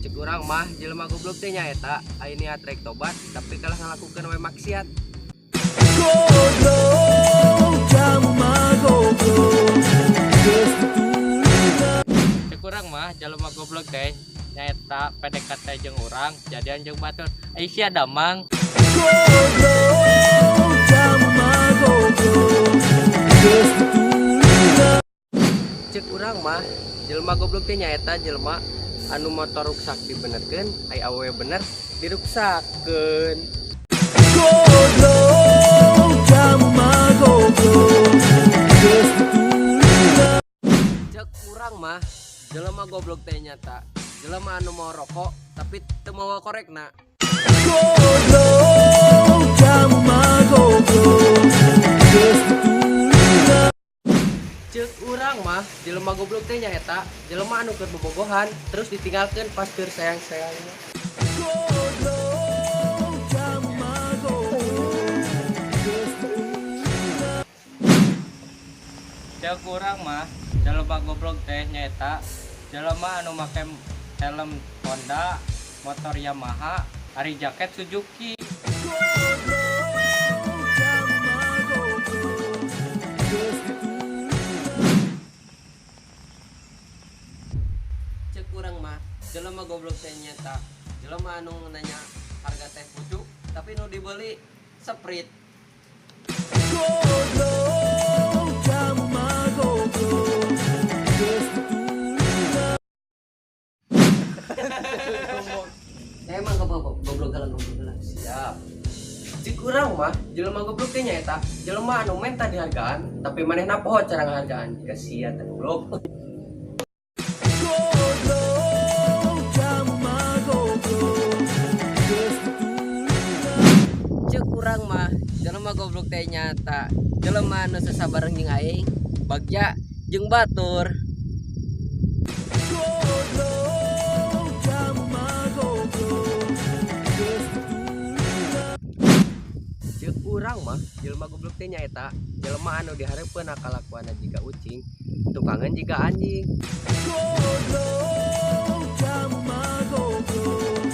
Cek urang mah jelema goblok teh nyaeta aya niat rek tobat tapi kalah ngalakukeun we maksiat. Goblok, kamu mah goblok. Geus ditulungan. Cek urang mah jelema goblok teh nyaeta PDKT jeung urang jadian jeung batur. Ai sia damang. Goblok, kamu mah goblok. Geus ditulungan. Cek urang mah jelema goblok teh nyaeta jelema anu motor ruksak dibenerkeun, ai awewe bener diruksakeun. Goblok, kamu mah goblok. Geus ditulungan. Cek urang mah jelema goblok teh nyata jelema anu mau rokok tapi teu mawa korekna. Goblok, kamu mah goblok. Geus ditulungan. Cek urang mah jelema goblok teh nyaeta jelema anu keur bobogohan terus ditinggalkeun pas keur sayang-sayangna. Goblok, kamu mah goblok. Geus ditulungan. Cek urang mah jelema goblok teh nyaeta jelema anu make helm Honda, motor Yamaha, ari jaket Suzuki. Goblok, kamu mah goblok. Geus ditulungan. Cek urang mah jelema goblok teh nyaeta jelema anu nanya harga teh pucuk tapi nu dibeli Sprite. Goblok, kamu mah goblok. Geus ditulungan. Emang goblok goblok galang goblok galang. Siap. Cek urang mah jelema goblok teh nyaeta jelema anu menta dihargaan tapi manehna poho cara ngahargaan, jiga sia teh goblok. Goblok, kamu mah goblok. Geus ditulungan. Cek urang mah jelema goblok teh nyata jelema anu sasabareng jeung aing bagja jeung batur. Goblok, kamu mah goblok. Geus ditulungan. Cek urang mah jelema goblok teh nyaeta jelema anu dihareupeun kalakuanna jiga ucing, tukangeun jiga anjing. Goblok, kamu mah goblok.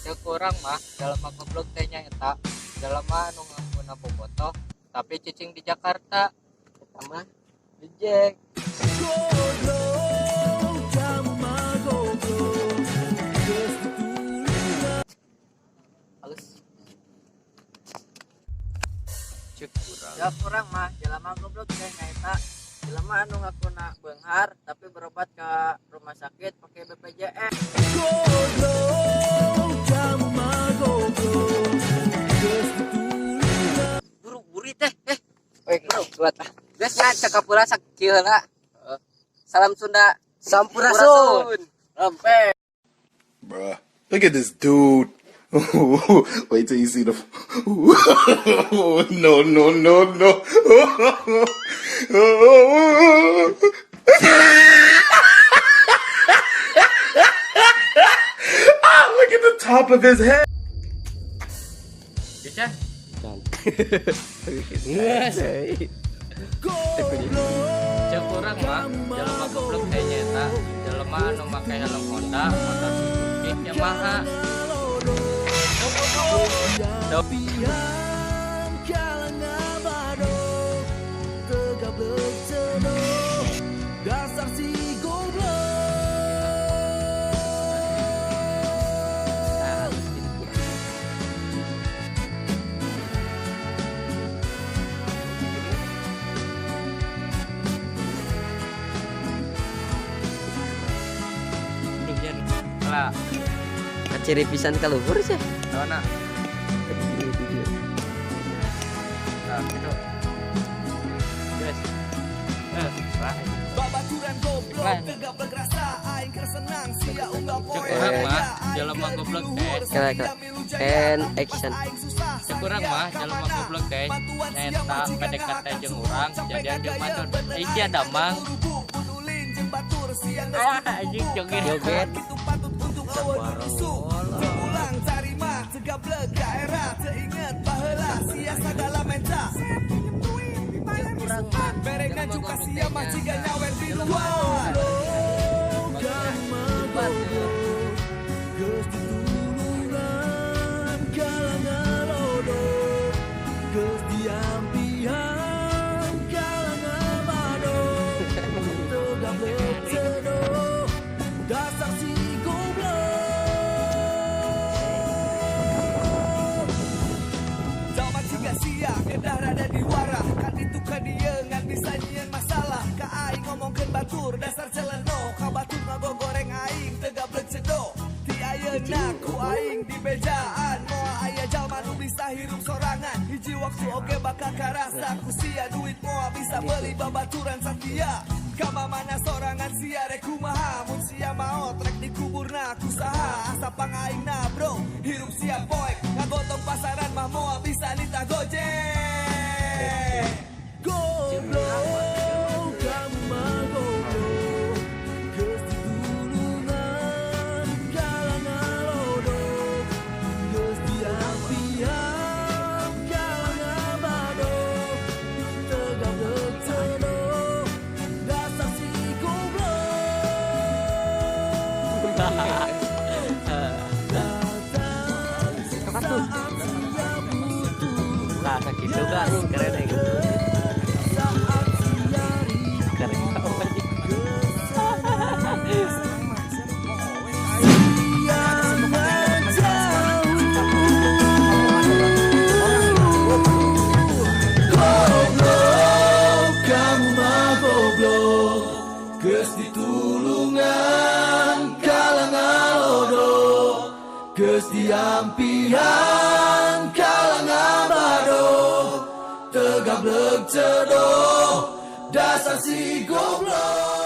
Cek urang mah jelema goblok teh nyaeta jelema anu ngakuna bobotoh tapi cicing di Jakarta. Eta mah reject. Goblok, kamu mah goblok. Geus ditulungan. Halus. Cek urang Cek urang mah jelema goblok teh nyaeta jelema anu ngakuna beunghar tapi berobat ke rumah sakit pakai BPJS. Goblok, kamu mah goblok. Geus ditulungan. Buru buri teh eh. Weh, buat ah. Geus nya cekap heula sakieu heula. Salam Sunda. Sampurasun. Rampe. Bruh. Look at this dude. Wait till you see the. No, no, no, no. Ah, look at the top of his head. Bisa? Geus. Cek urang mah jelema goblok teh nyaeta jelema anu make helm Honda, motor Suzuki, Yamaha. Piang kalangan tegablek cenoh dasar si goblok. Nah, gitu. Duh, yen. Lah, Ciri pisan ka luhur sih. naonna? Nah, gitu. Geus. Eh, lah. Babaturan goblok Lah. tegablek rasa aing keur senang sia unggal poe. Cek urang mah jelema goblok teh. Kela kela. And action. Cek urang mah jelema goblok teh nyaeta PDKT jeung urang jadian jeung batur. Ai sia damang. Ah, anjing joget. Joget. Ulang tarima tegablek daerah teinget baheula sia sagala menta. Cek urang mah Berekna jelema juga goblok sia teh mah jiga nyaeta nyawer di jelema luar. Ulah nyieun masalah ka aing, ngomongkeun batur dasar celeno, ka batur ngagogoreng aing teu gablek cedo. Ti ayeuna ku aing dibejaan, moal aya jalma nu bisa hirup sorangan. Hiji waktu oge bakal karasa ku sia, duit moal bisa beli babaturan satia. Ka mana sorangan sia, rek kumaha mun sia maot, rek dikuburna ku saha? Asa pang aing na bro, hirup sia poek ngagotong pasaran mah moal bisa nitah Gojek. Goblok, kamu mah goblok. Geus ditulungan kalah ngalodok. Geus diam-diam kalah ngabadok. Teu gablek cedok, dasar si goblok. Datang saat sia butuh. Nah, sakitu kan keren ya gitu. Saat sia Keren. Sia ngejauh. Goblok, kamu mah goblok. Geus ditulungan kalah ngalodok. Geus diampihan kalah ngabadok. Teu gablek cedok, dasar si goblok.